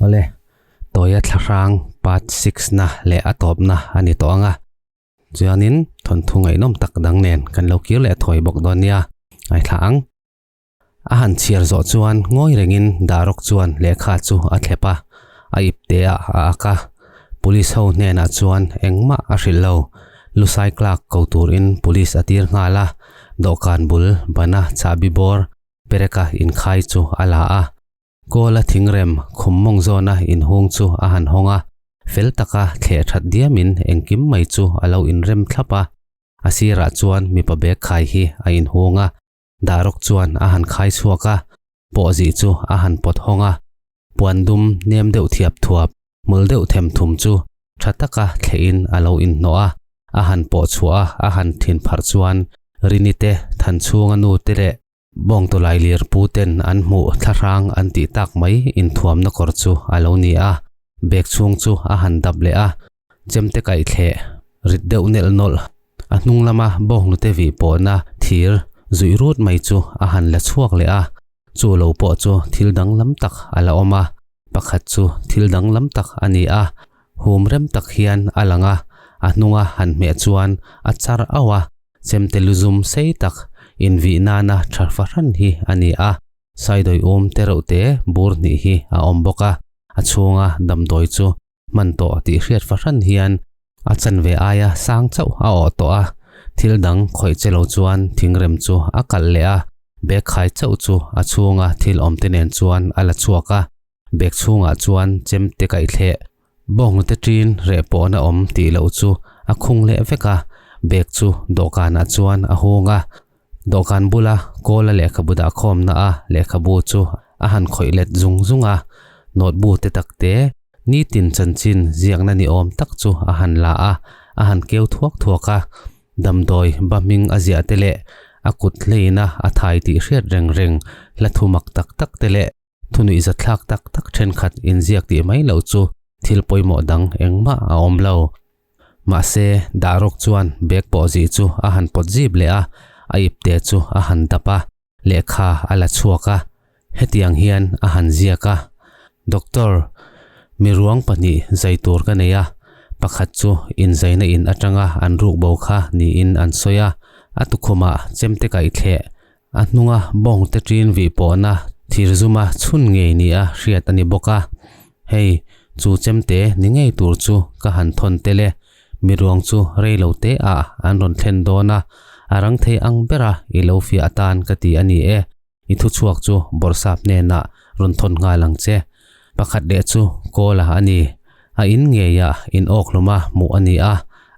Awle, Tawia Thlahrang Part Six na leh a tawpna a ni tawh ang a. Chuanin thawnthu ngaihnawm tak dang nen kan lo kir leh thawi bawk dawn nia, ngaithla ang. A han chhiar zawh chuan ngawi rengin Darok chuan lehkha chu a thlep a, a ipte ah a ak a. Police ho hnenah chuan engmah a hrilh lo. Lusai Clark ko turin police a tir nghal a, dawhkan bul bana chahbi bawr pereka inkhai chu a la a. Kawla thingrem khum mawng zawna inhung chu a han hawng a, fel taka thleh that diamin engkim mai chu a lo inrem thlap a. A sirah chuan mipa bag khai hi a inhung a, Darok chuan a han khai chhuak a, pawhzih chu a han pawt hawng a. Puan dum nem deuh thiap thuap, hmul deuh them thum chu tha taka thlehin a lo inhnawh a, a han pawh chhuah a, a han thin pharh chuan Rini te, Thanchhunga nu te leh Bawngtawlai lir pu ten an hmuh thlahrang an tih tak mai inthuamna kawr chu a lo ni a, bag chhung chu a han dap leh a, chemte kaih thleh rit deuh nelh nawlh a hnung lama bawnghnute vih pawhna thir zuih rut mai chu a han la chhuak leh a, chu lo pawh chu thil danglam tak a la awm a, pakhat chu thil danglam tak a ni a, hum rem tak hian a lang a, a hnunga han hmeh chuan a char auh a. Chemte luzum sei tak invih nana tha fahran hi a ni a, saidawi um te reuh te bur hnih hi a awm bawk a, a chhunga damdawi chu hman tawh tih hriat fahran hian a chanve aia sang chauh a awh tawh a, thil dang khawih che lo chuan thingrem chu a kalh leh a, bag khai chauh chu a chhunga thil awm te nen chuan a la chhuak a. Bag chhungah chuan chemte kaihthleh bawnghnute ṭin reh pawhna awm tih loh chu a khung leh vek a, bag chu dawhkanah chuan a hung a. Dawhkan bula kawla lehkhabu dah khawmna a lehkhabu chu a han khawih let zung zung a, note bu te tak te nitin chanchin ziakna ni awm tak chu a han la a, a han keu thuak thuak a. Damdawi ba hming a ziah te leh a kut hleina a thai tih hriat reng reng hla thu mak tak tak te leh Thunuih zathlak tak tak thenkhat inziak tih mai loh chu thil pawimawh dang engmah a awm lo. Mahse, Darok chuan bag pawh zih chu a han pawt zip leh a, a ipte chu a han dap a, lehkha a la chhuak a. Hetiang hian a han ziak a, Doctor, mi ruang pahnih zai tur ka nei a, pakhat chu inzaina in atanga an ruk bo kha niin an sawi a, a tukhumah chemte kaih thleh A hnunga bawngte ṭin vih pawhna thir zuma chhun ngei nia hriat a ni bawk a, hei chu chemte ni ngei tur chu ka han thawn tel e, mi ruang chu rei lo te ah an rawn thlen dawn a, a rang thei ang bera i lo fiah atan ka ti a ni e, i thuchhuak chu bawrhsap hnenah rawn thawn nghal ang che. Pakhat leh chu Kawla a ni, a in ngeiah in awkhluma hmuh a ni a,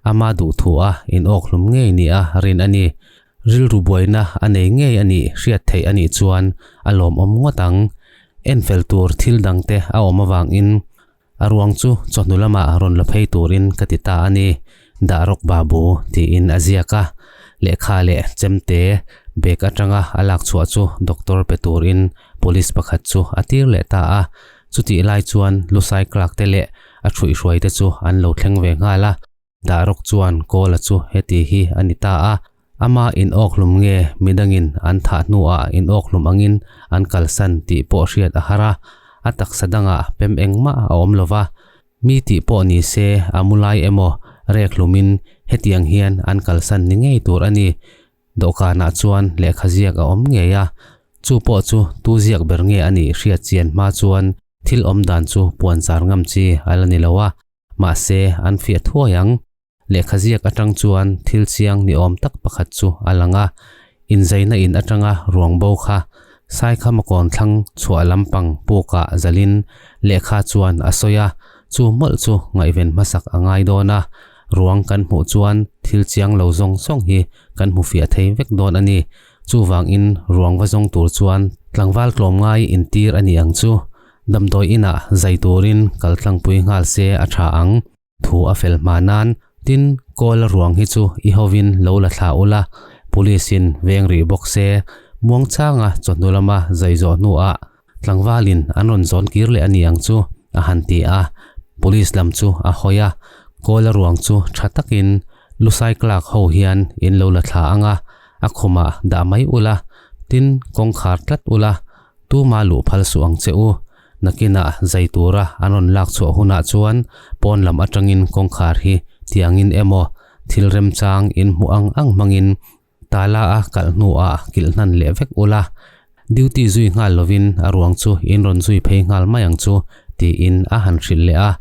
ama duhthua in awkhlum ngei nia rin a ni. Rilru buaina a nei ngei a nih hriat theih a nih chuan a lawmawm ngawt ang. Enfel tur thil dangte a awm avangin a ruang chu chawhnu lamah rawn la phei turin ka ti ta a ni, Darok Babu tiin a ziak a. Lehkha leh chemte bag atanga a lak chhuah chu doctor pe turin police pakhat chu a tir leh ta a. Chutih lai chuan Lusai clerk te leh a thuihhruaite chu an lo thleng ve nghal a. Darok chuan Kawla chu heti hi a ni ta a, ama in awkhlum nge midangin an thah hnuah in awkhlum angin an kalsan tih pawh hriat a har a, a taksa dangah pem engmah a awm lo va, mi tih pawh ni se a mu lai emaw rek hlumin hetiang hian an kalsan ni ngei tur a ni. Dawhkanah chuan lehkha ziak a awm ngei a, chu pawh chu tu ziak ber nge a nih hriat chian hma chuan thil awm dan chu puanzar ngam chi a la ni lo a. Mahse, an fiah thuai ang. Lehkha ziak atang chuan thil chiang ni awm tak pakhat chu a lang a, inzaina in atanga ruang bo kha Saikhama kawn thlang chhuah lampang pukah zalin lehkha chuan a sawi a, chu mawlh chu ngaihven hmasak a ngai dawn a, ruang kan hmuh chuan thil chiang lo zawng zawng hi kan hmu fiah thei vek dawn a ni. Chuvangin ruang va zawng tur chuan tlangval tlawmngai intir a ni ang chu. Damdawi inah zai turin kal tlangpui nghal se a tha ang. Thu a fel hma nan tin kawl a ruang hi chu i hovin lo la thla ula, police in veng rih bawk se, muangchanga chawhnu lama zai zawh hnuah tlangvalin an rawn zawn kir leh a ni ang chu a han ti a, police lam chu a hawi a, kawl a ruang chu tha takin Lusai clerk ho hian in lo la thla ang a, a khumah dah mai ula, tin kawngkhar tlat ula, Tuma luh phal suh ang che u. Nakinah zai tura an rawn lak chhuah hunah chuan pawn lam atangin kawngkhar hi tiangin emaw thil remchang in hmuh ang ang hmangin tala a kalh hnuah kilh hnan leh vek ula, duty zui nghal lovin a ruang chu in rawn zui phei nghal mai ang chu tiin a han hrilh leh a.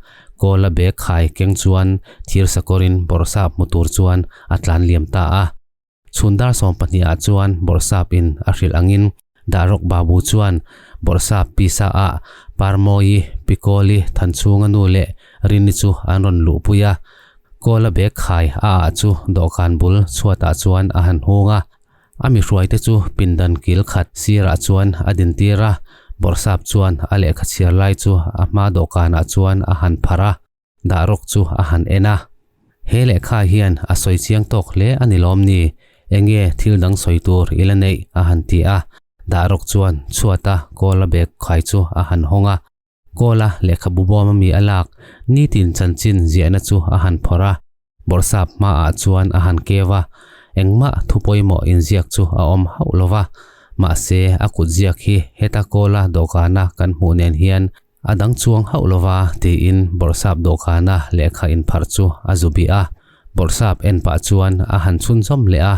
Kawla bag khai keng chuan thir sakawrin bawrhsap hmu tur chuan a tlan liam ta a. Chhun dar 12 ah chuan bawrhsap in a hrilh angin Darok Babu chuan bawrhsap pisa ah Parmawi, Pikawli, Thanchhunga nu leh Rini chu an rawn luhpui a. Kawla bag khai a ah chu dawhkan bul chhuat ah chuan a han hung a. A mi hruaite chu pindan kil khat sirah chuan a dintir a, bawrhsap chuan a lehkha chhiar lai chu a hma dawhkan ah chuan a han pharh a. Dah rawk chu a han en a. He lehkha hian a sawi chiang tawk hle a ni lawm ni? Enge thil dang sawi tur i la neih? a han ti a. Dah rawk chuan chhuata Kawla bag khai chu a han hawng a. Kawla lehkhabu bawm ami a lak nitin chanchin ziahna chu a han phawrh a. Bawrhsap hmaah chuan a han keu a, engmah thu pawimawh inziak chu a awm hauh lo va, mahse a kut ziak hi heta kawla dawhkana kan hmuh nen hian a dang chuang hauh lo va tiin Bawrhsap dawhkana lehkha inpharh chu a zu bih a, Bawrhsap en pah chuan a han chhunzawm leh a,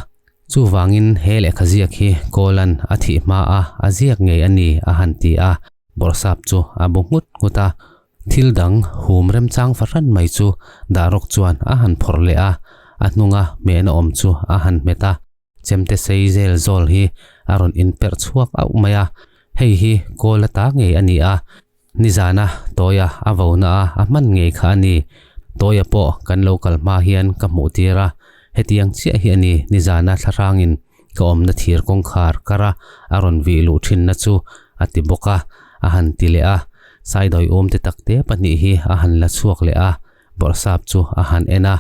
chuvangin he lehkha ziak hi Kawlan a thih hmaa a ziak ngei a ni a han ti a, Bawrhsap chu a bu nghut nghut a. Thil dang hum remchang fahran mai chu Darok chuan a han phawrh leh a, a hnunga hmehna awm chu a han hmet a, chemte sei zel zawl hi a rawn inperh chhuak auh mai a, hei hi kawl ata ngei a ni a, nizana Tawia a vona a a hman ngei kha a ni, Tawia pawh kan lo kal hma hian ka hmuh tir a, hetiang chiah hi a ni nizana thlahrangin ka awmna thir kawngkhar kar a a rawn vih luh thinna chu a ti bawk a, a han ti leh a. Saidawi awmte takte pahnih hi a han la chhuak leh a, bawrhsap chu a han en a.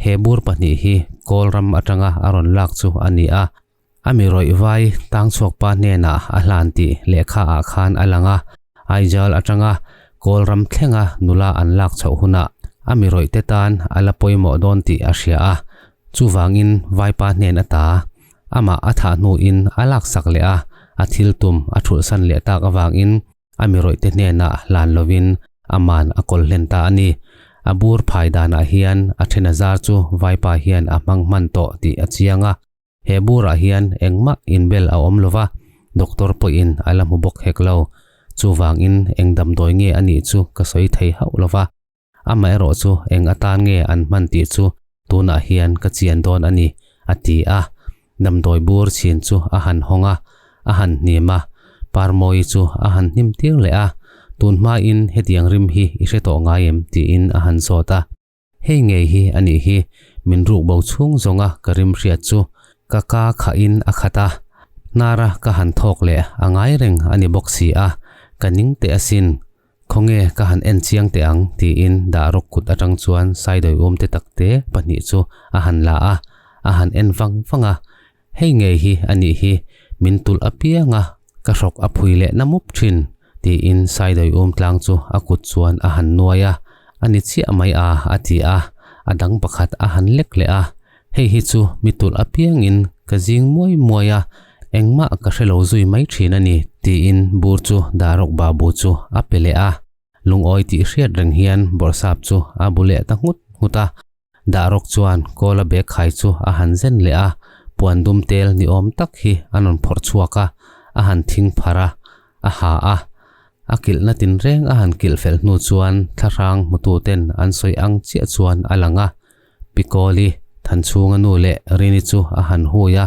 He bur pahnih hi Kawl ram atanga a rawn lak chu a ni a. A mi rawih vai tang chhuak pa hnenah a hlan tih lehkha ah khan a lang a. Aizawl atanga Kawl ram thlenga nula an lak chhoh hunah a mi rawih te tan a la pawimawh dawn tih a hria a. Chuvangin vaipa hnen ata amah a thah hnuin a laksak leh a, a thil tum a thulhsan leh tak avangin A mi rawihte hnenah hlan lovin aman a kawl hlen ta a ni. A bur phai danah hian a then a zar chu vaipa hian a hmang hman tawh tih a chiang a. He burah hian engmah inbel a awm lova, doctor pawhin a la hmu bawk hek lo. Chuvangin eng damdawi nge a nih chu ka sawi thei hauh lova. Amaherawh chu eng atan nge an hman tih chu tunah hian ka chian dawn a ni, a ti a. Damdawi bur chhin chu a han hawng a, a han hnim a, Parmawi chu a han hnim tir leh a, Tun hmain hetiang rim hi i hre tawh ngai em? tiin a han zawt a. Hei ngei hi a nih hi, min ruk bo chhung zawnga ka rim hriat chu ka ka khahin a khat a, hnara ka han thawk leh a ngai reng a ni bawk si a, ka ning teh asin. Khawnge ka han en chiang teh ang tiin Darok kut atang chuan Saidawi awmte takte pahnih chu a han la a, a han en vang vang a. Hei ngei hi a nih hi, min tulh apiang a, ka hrawk a phui leh na mup thin tiin Saidawi awm tlang chu a kut chuan a han nuai a, a ni chiah mai a a ti a, a dang pakhat a han lek leh a. Hei hi chu mi tulh apiangin ka zing muai muai a, engmah ka hre lo zui mai thin a ni, tiin bur chu Darok Babu chu a pe leh a. Lungawi tih hriat reng hian bawrhsap chu a bu leh ta nghut nghut a. Darok chuan Kawla bag khai chu a han zen leh a, puan dum tel ni awm tak hi a rawn phawrh chhuak a, a han thing pharh a, a ha a. A kilhna tinreng a han kilh fel hnu chuan thlahrang hmututen an sawi ang chiah chuan a lang a. Pikawli, Thanchhunga nu leh Rini chu a han hui a,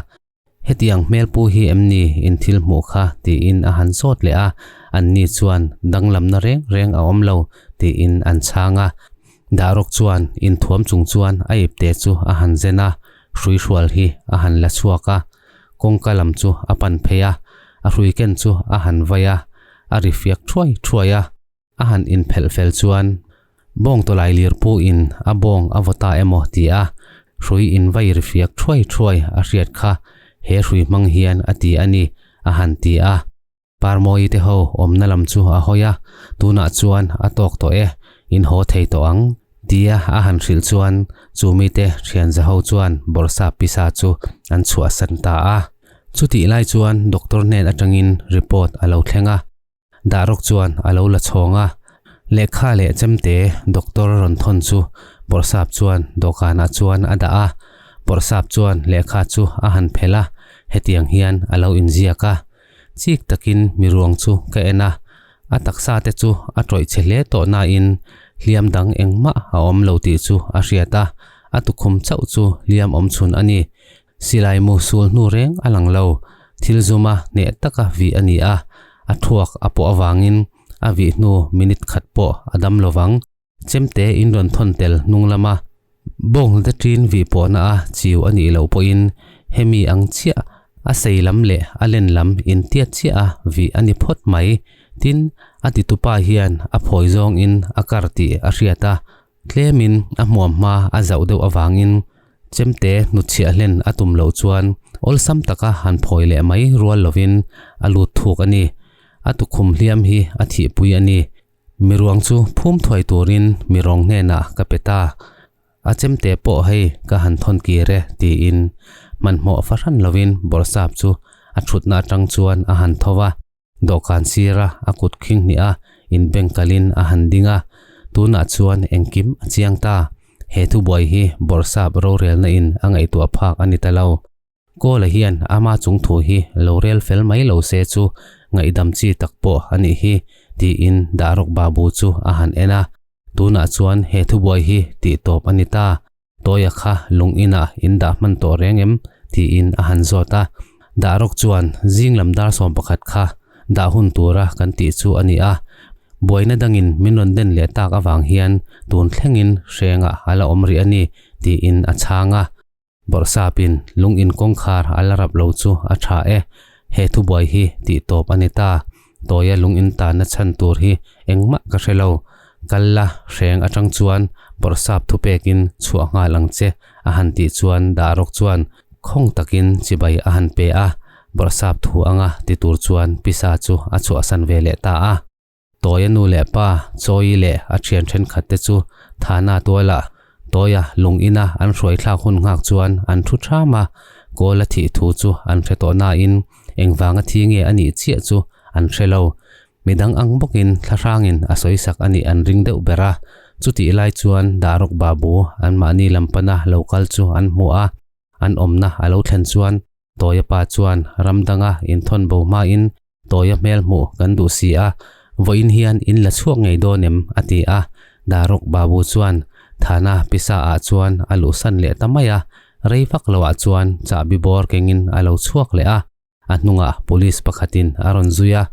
Hetiang hmelpu hi em ni in thil hmuh kha? tiin a han zawt leh a, anni chuan danglamna reng reng a awm lo tiin an chhang a. Darok chuan inthuam chung chuan a ipte chu a han zen a, hruihrual hi a han la chhuak a, kawngka lam chu a pan phei a, a hruiken chu a han vai a, a ri fiak thuai thuai a. A han inphelh fel chuan bawng tawlai lir pu in a bawng a vaw ta emaw ti a, hrui in vai ri fiak thuai thuai a hriat kha he hrui hmang hian a ti a ni, a han ti a. Parmawi te ho awmna lam chu a hawi a, tunah chuan a tawk tawh e, in haw thei tawh ang, tia a han hrilh chuan chu mite thian za ho chuan bawrhsap pisa chu an chhuahsan ta a. Chutih lai chuan doctor hnen atangin report a lo thleng a. Dahrawk chuan a lo la chhawng a, lehkha leh chemte doctor rawn thawn chu Bawrhsap chuan dawhkanah chuan a dah a. Bawrhsap chuan lehkha chu a han phelh a, hetiang hian a lo inziak a. Chik takin miruang chu ka en a, a taksa te chu a tawih chhe hle tawh nain hliam dang engmah a awm lo tih chu a hriat a, a tukhum chauh chu hliam awm chhun a ni. Silai mu sul hnu reng a lang lo, thil zuma hneh taka vih a ni a, a thuak a pawh avangin a vih hnu minute khat pawh a dam lovang. Chemte in rawn thawn tel hnung lama bawnghnute ṭin vih pawhna a chiu a nih loh pawhin hemi ang chiah a sei lam leh a len lam intiat chiah a vih a ni phawt mai. Tin, a titupa hian a phawi zawngin a kar tih a hriat a, tlemin a hmuam hma a zauh deuh avangin chemte hnutchhiah hlen a tum loh chuan awlsam taka han phawi leh mai rual lovin a lut thuk a ni. A tukhum hliam hi a thihpui a ni. Miruang chu phum thuai turin mirawng hnenah ka pe ta. A chemte pawh hei ka han thawn kir e tiin hmanhmawh fahran lovin bawrhsap chu a thutna atang chuan a han tho va. Dawhkan sira a kut khing hnih a inbeng kalin a han ding a. Tunah chuan engkim a chiang ta. He thubuai hi bawrhsap rorelna in a ngaihtuah phak a ni ta lo. Kawla hian ama chung thu hi lo rel fel mai lo se chu ngaihdam chi tak pawh a nih hi, tiin Darok Babu chu a han en a. Tunah chuan he thubuai hi tih tawp a ni ta. Tawia kha lung inah in dah hman tawh reng em? tiin a han zawt a. Darok chuan zing lam dar 11 kha dah hun tura kan tih chu a ni a. Buaina dangin min rawn den leh tak avang hian tun thlengin hrengah a la awm rih a ni, tiin a chhang a. Bawrhsapin lung in kawngkhar a la rap lo chu a tha e, he thubuai hi tih tawp a ni ta. Tawia lung in tanna chhan tur hi engmah ka hre lo. Kal la hreng atang chuan Bawrhsap thupekin chhuah nghal ang che a han tih chuan Darok chuan khawng takin chibai a han pe a, Bawrhsap thu anga ti tur chuan pisa chu a chhuahsan ve leh ta a. Tawia nu leh pa Chawi leh a thian thenkhat te chu Thana tualah Tawia lung ina an hruai thlak hun nghak chuan an thu tham a, Kawl a thih thu chu an hre tawh nain engvanga thi nge a nih chiah chu an hre lo. Midang ang bawkin thlahrangin a sawisak a nih an ring deuh ber a, chutih lai chuan Darok Babu anmahni lam pana lo kal chu an hmu a, an awmna a lo thlen chuan Tawia pa chuan ram danga inthawn bo hmain Tawia hmel hmuh kan duh si a, vawiin hian in la chhuak ngei dawn em? a ti a. Daruk Babu chuan Thana pisa ah chuan a luhsan leh ta mai a, rei vak lo ah chuan chahbi bawr kengin a lo chhuak leh a. A hnungah police pakhatin a rawn zui a,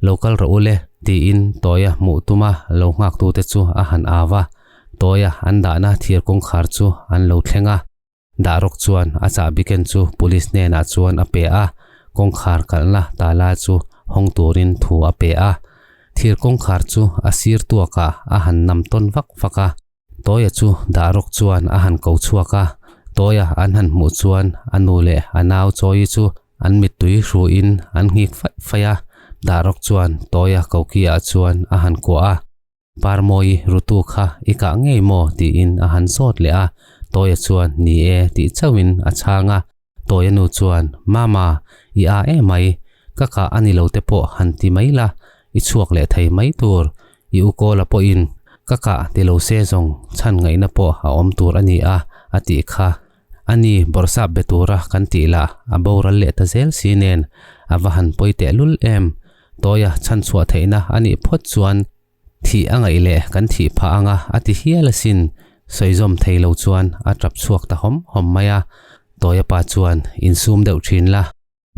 Lo kal rawh u le, tiin Tawia hmuh tuma lo nghaktute chu a han au a. Tawia an dahna thir kawngkhar chu an lo thleng a. Darok chuan a chahbi ken chu police hnenah chuan a pe a, kawngkhar kalhna tala chu hawng turin thu a pe a. Thir kawngkhar chu a sir tuakah a han nam tawn vak vak a. Tawia chu Darok chuan a han ko chhuak a, Tawia an han hmuh chuan a nu leh a nau Chawi chu an mittui hruin an nghik faih faih a. Darok chuan Tawia koki-ah chuan a han kuah a. Parmawi rutu kha i kah ngei maw? tiin a han zawt leh a, Tawia chuan ni e tih chauhin a chhang a. Tawia nu chuan, Mama, i a e mai, ka kah a ni lo te pawh han ti mai la, i chhuak leh thei mai tur. I u Kawla pawhin ka kah ti lo se zawng chhan ngaihna pawh a awm tur a ni a, a tih kha. A ni, bawrhsap be tura kan tih lah a boral leh ta zel si nen a va han pawi tehlul em. Tawia chhanchhuah theihna a nih phawt chuan thih a ngaih leh kan thih phah anga a ti hial asin. Sawizawm thei lo chuan a tap chhuak ta hawm hawm mai a. Tawia pa chuan insum deuh thin la,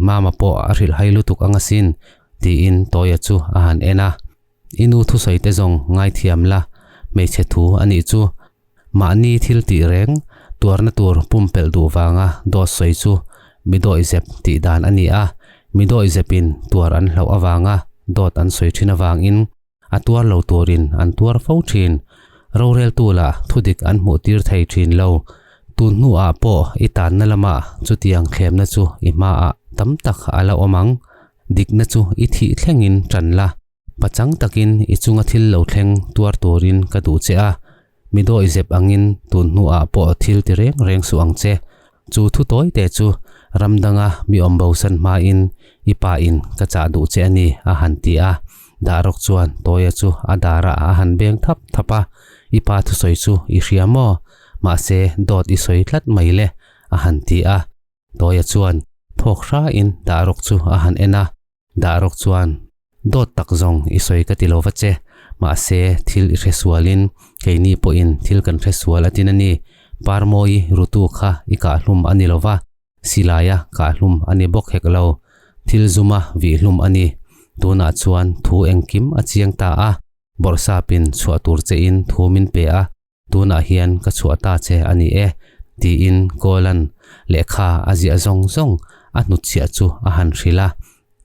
Mama pawh a hrilh hai lutuk ang asin, tiin Tawia chu a han en a. I nu thusawi te zawng ngaithiam la, hmeichhe thu a nih chu. Mahni thil tih reng, tuarna tur pumpelh duh vanga dawt sawi chu mi dawihzep tih dan a ni a, mi dawihzepin tuar an hlauh avanga dawt an sawi thin avangin a tuar lo turin an tuar fo thin. Roreltu lah thudik an hmuh tir thei thin lo. Tun hnuah pawh i tanna lamah chutiang thlemna chu i hmaah tam tak a la awm ang. Dikna chu i thih thlengin tan la. Pachang takin i chunga thil lo thleng tuar turin ka duh che a, mi dawi zep angin tun hnuah pawh thil ti reng reng suh ang che. Chu thu tawi te chu ram danga mi awm bosan hmain i pa in ka chah duh che a ni, a han ti a. Darok chuan Tawia chu a darah a han beng thap thap a, I pa thusawi chu i hria maw? Mahse, dawt i sawi tlat mai le, a han ti a. Tawia chuan phawk hrain Darok chu a han en a. Darok chuan, Dawt tak zawng i sawi ka ti lo va che, mahse thil i hre sualin keini pawhin thil kan hre sual a tin a ni. Parmawi rutu kha i kahhlum a ni lo va, Silaia kahhlum a ni bawk hek lo. Thil zuma vihhlum a ni. Tunah chuan thu engkim a chiang ta a, bawrhsapin chhuah tur chein thu min pe a, tunah hian ka chhuah ta che a ni e, tiin Kawla'n lehkha a ziah zawng zawng a hnutchhiah chu a han hrilh a.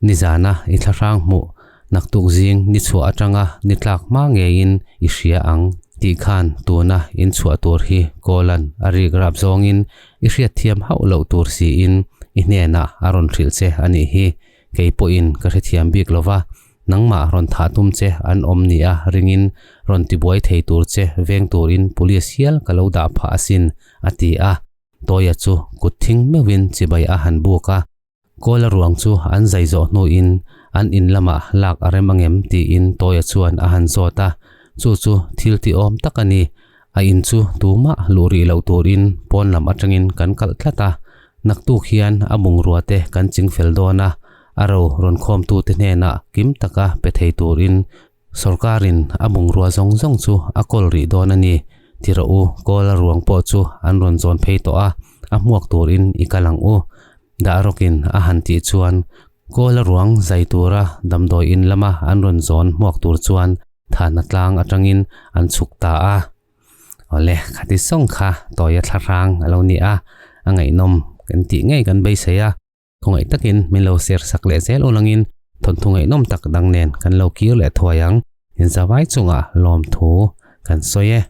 Nizana i thlahrang hmuh naktuk zing ni chhuah atanga ni tlak hma ngeiin i hria ang tih khan tuna in chhuah tur hi Kawlan a rik rap zawngin i hriatthiam hauh loh tur siin i hnenah a rawn hrilh che a nih hi. Kei pawhin ka hrethiam bik lova, nangmah rawn thah tum che an awm nia ringin rawn tibuai thei tur che veng turin police hial ka lo dah phah asin, a ti a. Tawia chu kut thing meuhin chibai a han buk a. Kawla ruang chu an zai zawh hnuin an in lamah lak a rem angem tiin Tawia chuan a han zawt a, chu chu thil ti awm tak a ni. A in chu tumah luh rih loh turin pawn lam atangin kan kalh tlat a, naktuk hian a bungrua te kan ching fel dawn a, a ro rawn khawmtute hnenah kim taka pe thei turin Sorkarin a bungrua zawng zawng chu a kawl rih dawn a ni. Ti rawh u, Kawla ruang pawh chu an rawn zawn phei tawh a, a hmuak turin i kal ang u. Dah rawkin a han tih chuan Kawla ruang zai tura damdawi in lama an rawn zawn hmuak tur chuan thahna tlang atangin an chhuk ta a. Awle, khati sawng kha tawia thlahrang a lo ni a, a ngaihnawm kan tih ngei kan beisei a. Khawngaih takin min lo ser sak leh zel ulangin thawnthu ngaihnawm tak dang nen kan lo kir leh thuai ang. Inzavai chungah lawmthu kan sawi e.